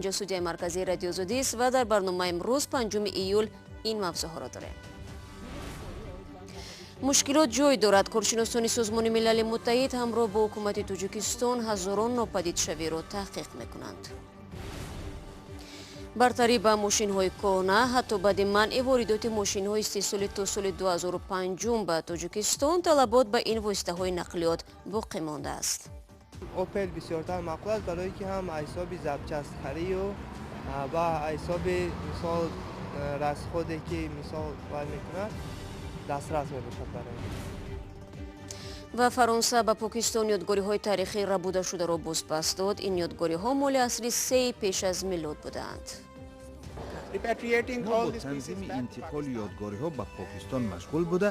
Инҷо студияи марказии Радиои Озодист ва дар барномаи имрӯз, 5 июл, ин мавзӯъҳоро дорем. Мушкилот ҷой дорад. Коршиносони Созмони Милали Муттаҳид ҳамроҳ бо ҳукумати Тоҷикистон ҳазорон нопадидшавиро таҳқиқ мекунанд. Бартарӣ ба мошинҳои кӯҳна. Ҳатто баъди манъи воридоти мошинҳои истеҳсоли то соли 2005 ба Тоҷикистон, талабот ба ин воситаҳои нақлиёт боқӣ мондааст. Опел бисёртар маъқул аст, барое ки ҳам ҳисоби запчастхарию ва ҳисоби, мисол, расходе ки, мисол, вай мекунад, дастрас мебошад барои. Ва Фаронса ба Покистон ёдгориҳои таърихӣ рабудашударо бозпас дод. Ин ёдгориҳо моли асри сеи пеш аз милод будаанд. Мо бо танзими интиқоли ёдгориҳо ба Покистон машғул буда,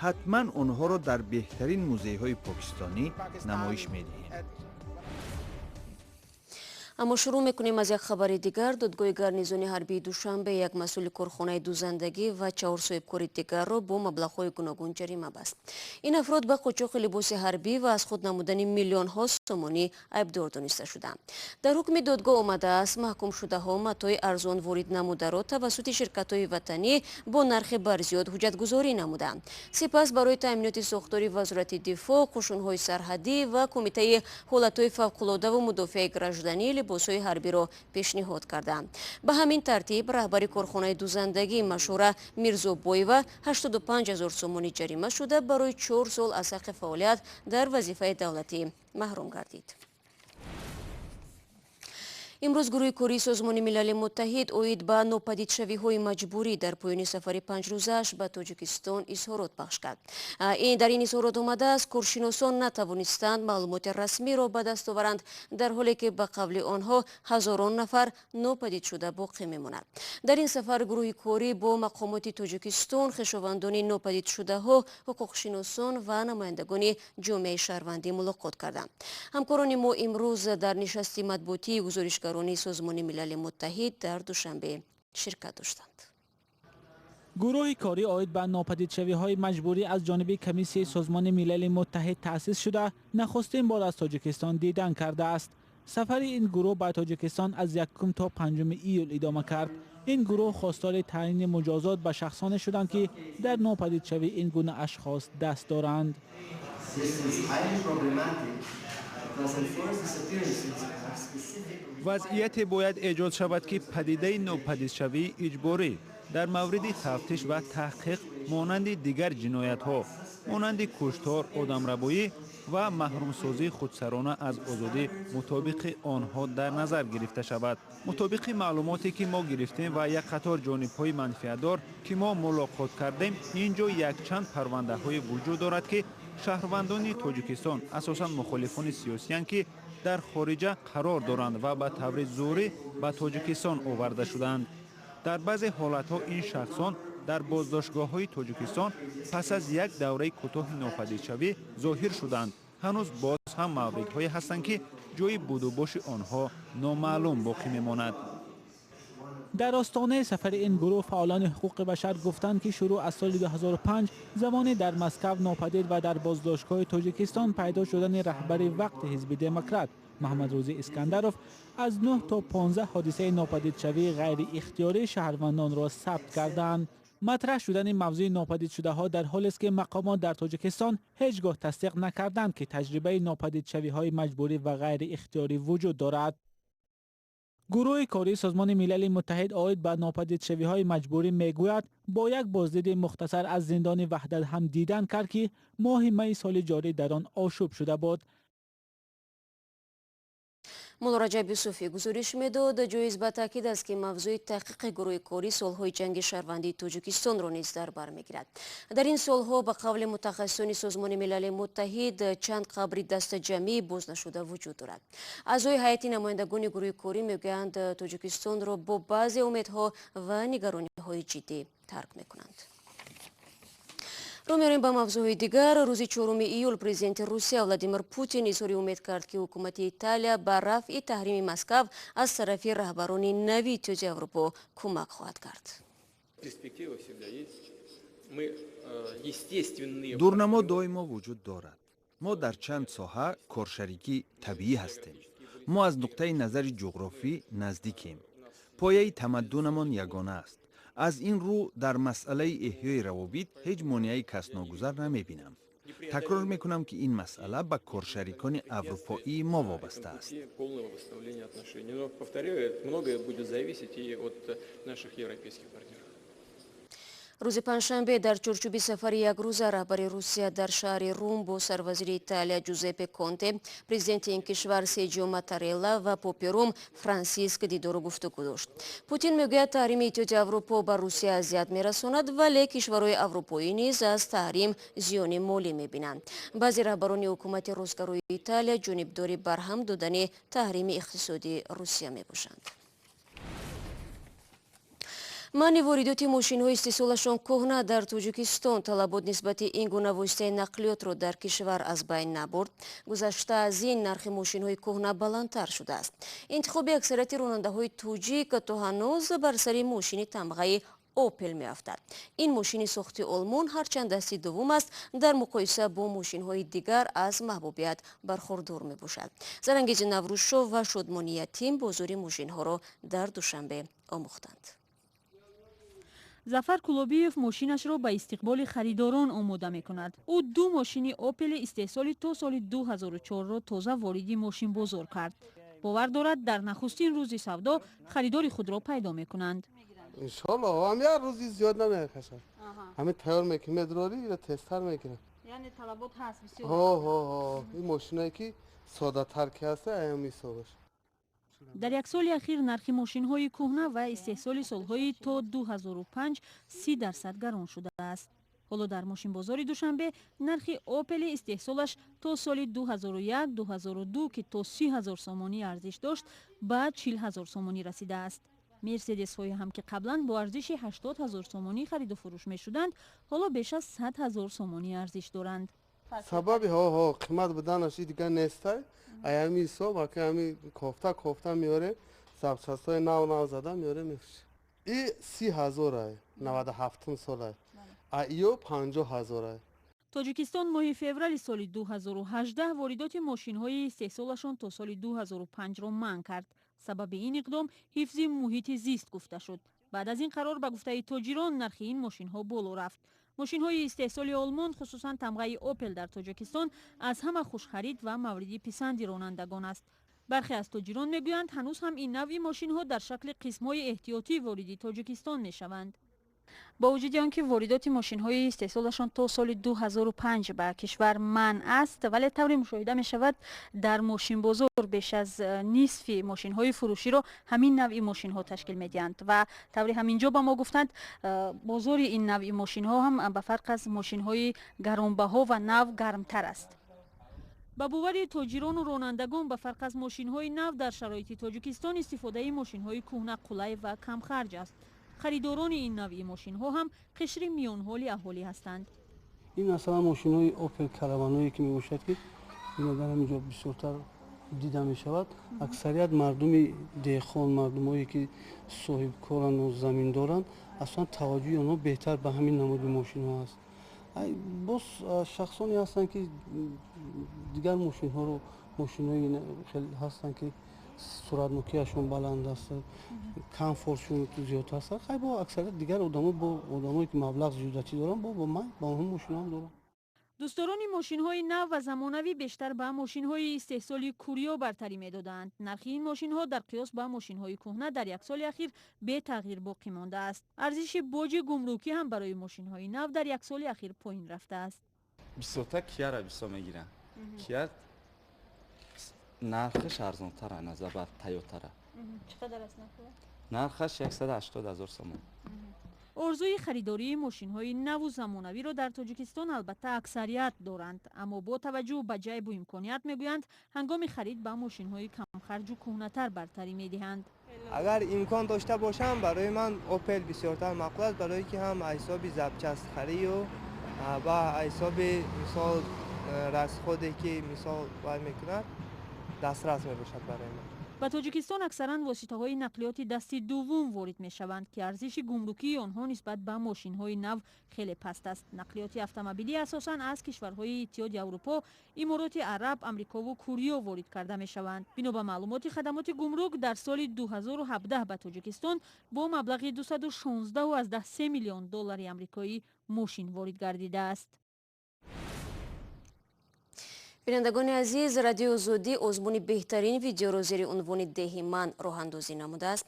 ҳатман онҳоро дар беҳтарин музейҳои покистонӣ намоиш медиҳем. Аммо шурӯъ мекунем аз як хабари дигар. Додгоҳи гарнизони ҳарбии Душанбе як масъули корхонаи дузандагӣ ва чаҳор соҳибкори дигарро бо маблағҳои гуногун ҷарима баст. Ин афрод ба қочоқи либоси ҳарбӣ ва аз худ намудани миллионҳо сомонӣ айбдор дониста шуданд. Дар ҳукми додгоҳ омадааст, маҳкумшудаҳо матои арзон ворид намударо тавассути ширкатҳои ватанӣ бо нархи барзиёд ҳуҷҷатгузорӣ намуданд. Сипас барои таъминоти сохтори Вазорати дифоъ, қушунҳои сарҳадӣ ва Кумитаи ҳолатҳои фавқулоддаву мудофиаи гражданӣ либосҳои ҳарбиро пешниҳод карданд. Ба ҳамин тартиб, раҳбари корхонаи дузандагӣ Машҳура Мирзобоева 85 ҳазор сомонӣ ҷарима шуда, барои 4 сол аз ҳаққи фаъолият дар вазифаи давлатӣ маҳрум гардид. Имрӯз гурӯҳи кории Созмони Милали Муттаҳид оид ба нопадидшавиҳои маҷбурӣ дар поёни сафари 5-рӯзааш ба Тоҷикистон изҳорот пахш кард. Дар ин изҳорот омадааст, коршиносон натавонистанд маълумоти расмиро ба даст оваранд, дар ҳоле ки, ба қавли онҳо, ҳазорон нафар нопадидшуда боқӣ мемонад. Дар ин сафар гурӯҳи корӣ бо мақомоти Тоҷикистон, хешовандони нопадидшудаҳо, ҳуқуқшиносон ва намояндагони ҷомеаи шаҳрвандӣ мулоқот карданд. Ҳамкорони мо имрӯз дар нишасти матбуотии гузоришгарони Созмони Милали Муттаҳид дар Душанбе ширкат доштанд. Гурӯҳи корӣ оид ба нопадидшавиҳои маҷбурӣ аз ҷониби комиссияи Созмони Милали Муттаҳид таъсис шуда, нахустин бор аз Тоҷикистон дидан кардааст. Сафари ин гурӯҳ ба Тоҷикистон аз 1 то 5 июл идома кард. Ин гурӯҳ хостори таъйини муҷозот ба шахсоне шуданд, ки дар нопадидшавии ин гуна ашхос даст доранд. This is highly problematic because enforced disappearances are specific. Вазъияте бояд эҷод шавад, ки падидаи нопадидшавии иҷборӣ дар мавриди тафтиш ва таҳқиқ, монанди дигар ҷиноятҳо, монанди куштор, одамрабоӣ ва маҳрумсозии худсарона аз озодӣ, мутобиқи онҳо дар назар гирифта шавад. Мутобиқи маълумоте, ки мо гирифтем ва як қатор ҷонибҳои манфиатдор, ки мо мулоқот кардем, ин ҷо якчанд парвандаҳое вуҷуд дорад, ки шаҳрвандони Тоҷикистон, асосан мухолифони сиёсиянд, ки дар хориҷа қарор доранд ва ба таври зӯрӣ ба Тоҷикистон оварда шудаанд. Дар баъзе ҳолатҳо ин шахсон дар боздоштгоҳҳои Тоҷикистон пас аз як давраи кӯтоҳи нопадидшавӣ зоҳир шуданд. Ҳанӯз боз ҳам мавридҳое ҳастанд, ки ҷойи будубоши онҳо номаълум боқӣ мемонад. Дар остонаи сафари ин гурӯҳ фаъолони ҳуқуқи башар гуфтанд, ки шурӯъ аз соли 2005, замоне дар Москав нопадид ва дар боздоштгоҳи Тоҷикистон пайдо шудани раҳбари вақти Ҳизби Демократ Маҳмадрӯзӣ Искандаров, аз 9 то 15 ҳодисаи нопадидшавии ғайриихтиёрии шаҳрвандонро сабт карданд. Матраҳ шудани мавзӯи нопадидшудаҳо дар ҳолест, ки мақомот дар Тоҷикистон ҳеҷ гоҳ тасдиқ накарданд, ки таҷрибаи нопадидшавиҳои маҷбурӣ ва ғайриихтиёрӣ вуҷуд дорад. Гурӯҳи кории Созмони Милали Муттаҳид оид ба нопадидшавиҳои маҷбурӣ мегӯяд, бо як боздиди мухтасар аз зиндони Ваҳдат ҳам дидан кард, ки моҳи майи соли ҷорӣ дар он ошӯб шуда буд. Мулло Раҷаб Юсуфӣ гузориш медод. Ҷоиз ба таъкид аст, ки мавзӯи таҳқиқи гурӯҳи корӣ солҳои ҷанги шаҳрвандии Тоҷикистонро низ дар бар мегирад. Дар ин солҳо, ба қавли мутахассисони Созмони Милали Муттаҳид, чанд қабри дастаҷамъӣ боз нашуда вуҷуд дорад. Аъзои ҳайати намояндагони гурӯҳи корӣ мегӯянд, Тоҷикистонро бо баъзе умедҳо ва нигарониҳои ҷиддӣ тарк мекунанд. Рӯ меорем ба мавзӯъҳои дигар. Рӯзи 4 июл президенти Русия Владимир Путин изҳори умед кард, ки ҳукумати Италия ба рафъи таҳрими Москав аз тарафи раҳбарони нави Иттиҳоди Аврупо кӯмак хоҳад кард. Дурнамо доимо вуҷуд дорад. Мо дар чанд соҳа коршарикӣ табиӣ ҳастем. Мо аз нуқтаи назари ҷуғрофӣ наздикем, пояи тамаддунамон ягона аст. Аз ин рӯ дар масъалаи эҳёи равобит ҳеҷ монеаи касногузар намебинам. Такрор мекунам, ки ин масъала ба коршарикони аврупоии мо вобаста аст. Полного восстановления отношений. Но, повторяю, многое будет зависеть и от наших европейских партнеров. Рӯзи панҷшанбе дар чорчӯби сафари якрӯза раҳбари Русия дар шаҳри Рум бо сарвазири Италия Ҷузеппе Конте, президенти ин кишвар Серҷио Маттарелла ва попи Рум Франсиск дидору гуфтугӯ дошт. Путин мегӯяд, таҳрими Иттиҳоди Аврупо ба Русия азият мерасонад, вале кишварҳои аврупоӣ низ аз таҳрим зиёни молӣ мебинанд. Баъзе раҳбарони ҳукумати ростгарои Италия ҷонибдори барҳам додани таҳрими иқтисодии Русия мебошанд. Манъи воридоти мошинҳои истеҳсолашон кӯҳна дар Тоҷикистон талабот нисбати ин гуна воситаи нақлиётро дар кишвар аз байн набурд. Гузашта аз ин, нархи мошинҳои кӯҳна баландтар шудааст. Интихоби аксарияти ронандаҳои тоҷик то ҳанӯз бар сари мошини тамғаи Опел меафтад. Ин мошини сохти Олмон ҳарчанд дасти дуввум аст, дар муқоиса бо мошинҳои дигар аз маҳбубият бархурдор мебошад. Зарангези Наврӯзшо ва Шодмони Ятим бозори мошинҳоро дар Душанбе омӯхтанд. Зафар Кулобиев мошинашро ба истиқболи харидорон омода мекунад. Ӯ ду мошини Опели истеҳсоли то соли 2004-ро тоза вориди мошинбозор кард. Бовар дорад, дар нахустин рӯзи савдо харидори худро пайдо мекунанд. Иншолло, ҳам як рӯзи зиёд намекашад. Ҳамин тайёр мекунем, медрори, ира тезтар мекунем. Яъне талабот ҳаст бисёр? Ҳо, ҳо, ҳо, ин мошинае ки соддатар ки ҳаста, ҳамин ҳисобаш. Дар як соли ахир нархи мошинҳои кӯҳна ва истеҳсоли солҳои то 2005 30% гарон шудааст. Ҳоло дар мошинбозори Душанбе нархи Опели истеҳсолаш то соли 2001, 2002, ки то 30 ҳазор сомонӣ арзиш дошт, ба 40 ҳазор сомонӣ расидааст. Мерседесҳое ҳам, ки қаблан бо арзиши 80 ҳазор сомонӣ хариду фурӯш мешуданд, ҳоло беш аз 100 ҳазор сомонӣ арзиш доранд. Сабаби ҳо ҳо қимат буданаш и дигар нестай. Аями ҳисоб ака, ҳами кофта кофта меорем, запчастҳои нав нав зада меорем, мефурӯшем. И 30 ҳазорай, 97-ум солай, а иё 50 ҳазорай. Тоҷикистон моҳи феврали соли 2018 воридоти мошинҳои истеҳсолашон то соли 2005-ро манъ кард. Сабаби ин иқдом ҳифзи муҳити зист гуфта шуд. Баъд аз ин қарор, ба гуфтаи тоҷирон, нархи ин мошинҳо боло рафт. Мошинҳои истеҳсоли Олмон, хусусан тамғаи Опел, дар Тоҷикистон аз ҳама хушхарид ва мавриди писанди ронандагон аст. Бархе аз тоҷирон мегӯянд, ҳанӯз ҳам ин навъи мошинҳо дар шакли қисмҳои эҳтиётӣ вориди Тоҷикистон мешаванд. Бо вуҷуди он ки воридоти мошинҳои истеҳсолашон то соли 2005 ба кишвар манъ аст, вале тавре мушоҳида мешавад, дар мошинбозор беш аз нисфи мошинҳои фурӯширо ҳамин навъи мошинҳо ташкил медиҳанд. Ва тавре ҳаминҷо ба мо гуфтанд, бозори ин навъи мошинҳо ҳам ба фарқ аз мошинҳои гаронбаҳо ва нав гармтар аст. Ба бовари тоҷирону ронандагон, ба фарқ аз мошинҳои нав, дар шароити Тоҷикистон истифодаи мошинҳои кӯҳна қулай ва камхарҷ аст. Харидорони ин навъи мошинҳо ҳам қишри миёнҳоли аҳолӣ ҳастанд. Ин масалан мошинҳои Опел Караваное ки мебошад, ки ино дар ҳамин ҷо бисёртар дида мешавад, аксарият мардуми деҳқон, мардумое ки соҳибкорану заминдоранд, аслан таваҷҷӯҳи онҳо беҳтар ба ҳамин намуди мошинҳо аст. Боз шахсоне ҳастанд, ки дигар мошинҳоро, мошинҳои хеле ҳастанд, ки суръатнокиашон баланд аст, комфортшон зиёд аст. Хай, бо аксарият дигар одамо, бо одамое ки маблағ зиёдатӣ доранд, бо май ба онҳо мошинаам доранд. Дӯстдорони мошинҳои нав ва замонавӣ бештар ба мошинҳои истеҳсоли Корея бартарӣ медоданд. Нархи ин мошинҳо дар қиёс ба мошинҳои кӯҳна дар як соли ахир бетағйир боқӣ мондааст. Арзиши боҷи гумрукӣ ҳам барои мошинҳои нав дар як соли ахир поин рафтааст. Бисёртар Кияра бисёр мегиранд. Кия нархаш арзонтара назар ба Тойотара. Чӣ қадар аст нархи? Нархаш 180 000 сомон. Орзуи харидории мошинҳои наву замонавиро дар Тоҷикистон албатта аксарият доранд, аммо бо таваҷҷӯҳ ба ҷайбу имконият, мегӯянд, ҳангоми харид ба мошинҳои камхарҷу кӯҳнатар бартарӣ медиҳанд. Агар имкон дошта бошам, барои ман Опел бисёртар маъқул аст, барое ки ҳам ҳисоби запчастхарию ва ҳисоби мисол расходе ки мисол вай мекунад, дастрас мебошад барои ман. Ба Тоҷикистон аксаран воситаҳои нақлиёти дасти дуввум ворид мешаванд, ки арзиши гумрукии онҳо нисбат ба мошинҳои нав хеле паст аст. Нақлиёти автомобилӣ асосан аз кишварҳои Иттиҳоди Аврупо, Имороти Араб, Амрикову Кӯриё ворид карда мешаванд. Бино ба маълумоти хадамоти гумрук, дар соли 2017 ба Тоҷикистон бо маблағи 216,3 миллион доллари амрикоӣ мошин ворид гардидааст. Бинандагони азиз, Радиои Озодӣ озмуни беҳтарин видеоро зери унвони «Деҳи ман» роҳандозӣ намудааст.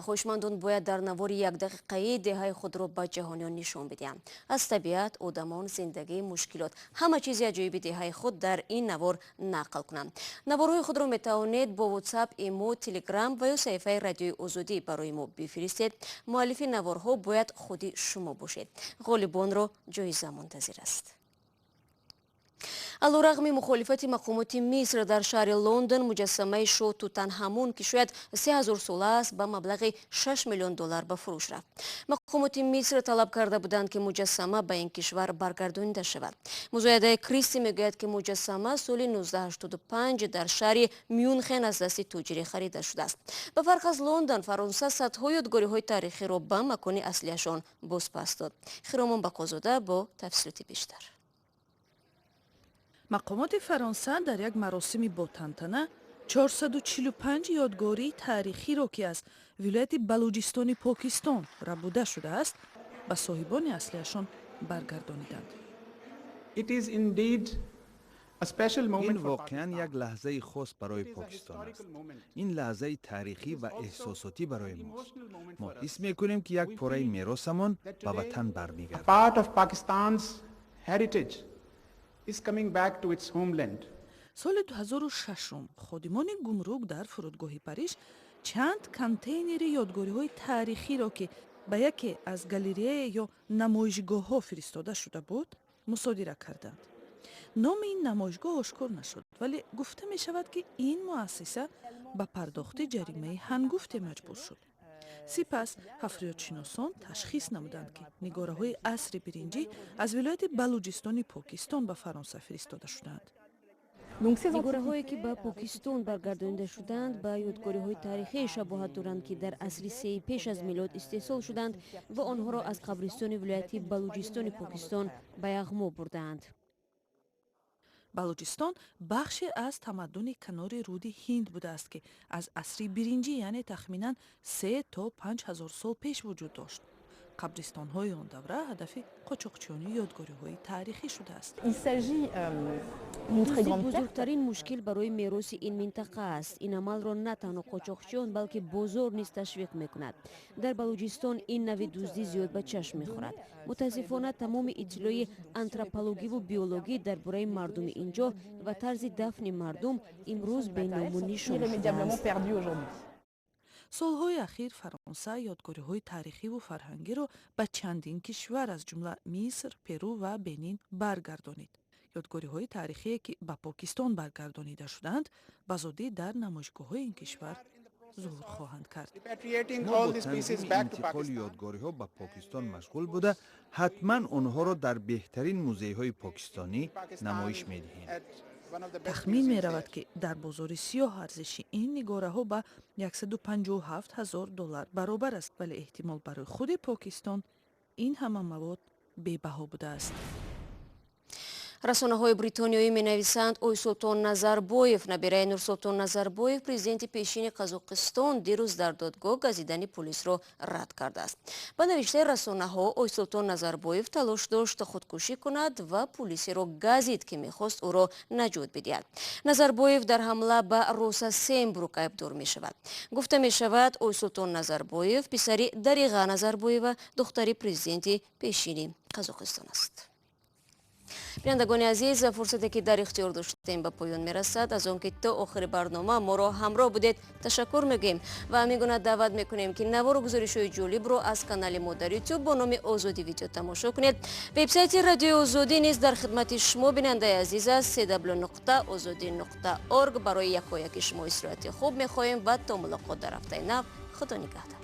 Хоҳишмандон бояд дар навори якдақиқаӣ деҳаи худро ба ҷаҳониён нишон бидиҳанд. Аз табиат, одамон, зиндагӣ, мушкилот, ҳама чизи аҷоиби деҳаи худ дар ин навор нақл кунанд. Наворҳои худро метавонед бо WhatsApp, Имо, Телеграм ва ё саҳифаи Радиои Озодӣ барои мо бифиристед. Муаллифи наворҳо бояд худи шумо бошед. Ғолибонро ҷоиза мунтазир аст. Алорағми мухолифати мақомоти Миср, дар шаҳри Лондон муҷассамаи шоҳ Тутанҳамун, ки шояд 3000 сола аст, ба маблағи 6 миллион доллар ба фурӯш рафт. Мақомоти Миср талаб карда буданд, ки муҷассама ба ин кишвар баргардонида шавад. Музоядаи Кристи мегӯяд, ки муҷассама соли 1985 дар шаҳри Мюнхен аз дасти тоҷире харида шудааст. Ба фарқ аз Лондон, Фаронса садҳо ёдгориҳои таърихиро ба макони аслиашон бозпас дод. Хиромон Бақозода бо тафсилоти бештар. Мақомоти Фаронса дар як маросими ботантана 445 ёдгории таърихиро, ки аз вилояти Балуҷистони Покистон рабуда шудааст, ба соҳибони аслиашон баргардониданд. Ин воқеан як лаҳзаи хос барои Покистон аст. Ин лаҳзаи таърихӣ ва эҳсосотӣ барои мост. Мо ҳис мекунем, ки як пораи меросамон ба ватан бармегардад. Is coming back to its homeland. Соли 2006 ходимони гумрук дар фурудгоҳи Париж чанд контейнери ёдгориҳои таърихиро, ки ба яке аз галерея ё намоишгоҳҳо фиристода шуда буд, мусодира карданд. Номи ин намоишгоҳ ошкор нашуд, вале гуфта мешавад, ки ин муассиса ба пардохти ҷаримаи ҳангуфте маҷбур шуд. Сипас ҳафриётшиносон ташхис намуданд, ки нигораҳои асри биринҷӣ аз вилояти Балуҷистони Покистон ба Фаронса фиристода шудаанд. Нигораҳое, ки ба Покистон баргардонида шуданд, ба ёдгориҳои таърихие шабоҳат доранд, ки дар асри сеи пеш аз милод истеҳсол шуданд ва онҳоро аз қабристони вилояти Балуҷистони Покистон ба яғмо бурдаанд. Балуҷистон бахше аз тамаддуни канори руди Ҳинд будааст, ки аз асри биринҷӣ, яъне тахминан 3 то 5 ҳазор сол пеш вуҷуд дошт. Қабристонҳои он давра ҳадафи қочоқчиёни ёдгориҳои таърихӣ шудааст. Бузургтарин мушкил барои мероси ин минтақа аст. Ин амалро на танҳо қочоқчиён, балки бозор низ ташвиқ мекунад. Дар Балуҷистон ин нави дуздӣ зиёд ба чашм мехӯрад. Мутаассифона, тамоми иттилои антропологиву биологӣ дар бораи мардуми ин ҷо ва тарзи дафни мардум имрӯз беному нишон шудааст. Солҳои ахир Фаронса ёдгориҳои таърихиву фарҳангиро ба чандин кишвар, аз ҷумла Миср, Перу ва Бенин баргардонид. Ёдгориҳои таърихие, ки ба Покистон баргардонида шуданд, ба зудӣ дар намоишгоҳҳои ин кишвар зуҳур хоҳанд кард. Мо бо танзими интиқоли ёдгориҳо ба Покистон машғул буда, ҳатман онҳоро дар беҳтарин музейҳои покистонӣ намоиш медиҳем. Тахмин меравад, ки дар бозори сиёҳ арзиши ин нигораҳо ба 157 ҳазор доллар баробар аст, вале эҳтимол барои худи Покистон ин ҳама мавод бебаҳо будааст. Расонаҳои бритониёӣ менависанд, Ойсултон Назарбоев, набираи Нурсултон Назарбоев, президенти пешини Қазоқистон, дирӯз дар додгоҳ газидани пулисро рад кардааст. Ба навиштаи расонаҳо, Ойсултон Назарбоев талош дошт худкушӣ кунад ва пулисеро газид, ки мехост ӯро наҷот бидиҳад. Назарбоев дар ҳамла ба Роса Сембрук айбдор мешавад. Гуфта мешавад, Ойсултон Назарбоев писари Дариға Назарбоева, духтари президенти пешини Қазоқистон аст. Бинандагони азиз, фурсате, ки дар ихтиёр доштем, ба поён мерасад. Аз он ки то охири барнома моро ҳамроҳ будед, ташаккур мегӯем ва ҳамин гуна даъват мекунем, ки навору гузоришҳои ҷолибро аз канали мо дар Ютуб бо номи Озодӣ Видео тамошо кунед. Вебсайти Радиои Озодӣ низ дар хидмати шумо, бинандаи азиз аст: cw.ozodi.org. Барои якояки шумо истироҳати хуб мехоҳем ва то мулоқот дар ҳафтаи нав, Худо нигаҳдор.